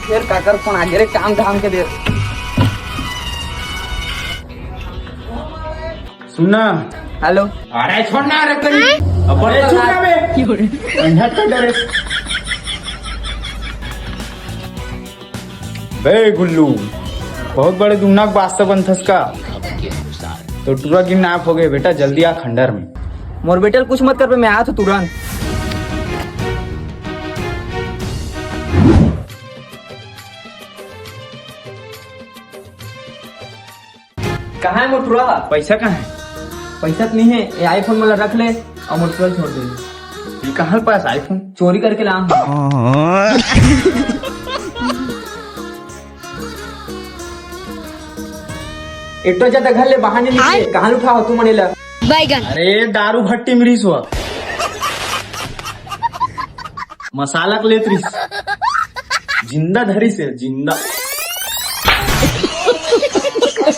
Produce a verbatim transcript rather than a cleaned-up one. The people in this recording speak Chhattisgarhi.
फेर काकर फोन आ गे रे, काम धाम के दे। सुन ना। हेलो। अरे छोड़ ना रे करी। अबे चुप ना बे। अंधा का डरे। बे गुल्लू, बहुत बड़े दुनिया के बादशाह बनथस का? तो टूरा गिन नाप हो गए बेटा, जल्दी आ खंडर में। मोर बेटा ल कुछ मत कर बे, मैं आत हूँ तुरंत। कहाँ है मोर टूरा? पैसा कहाँ है? पैसा तो नहीं है, ये iPhone मोला रख ले और मोर टूरा छोड़ दे। ये कहाँ पास iPhone? चोरी करके ला हूँ। एटो ज्यादा घर ले बाहर नहीं निकले, कहाँ उठा हो तू मने ला? बैगन। अरे दारू भट्टी में रिस हुआ। मसाला के लेत रिस। जिंदा धरी से जिंदा।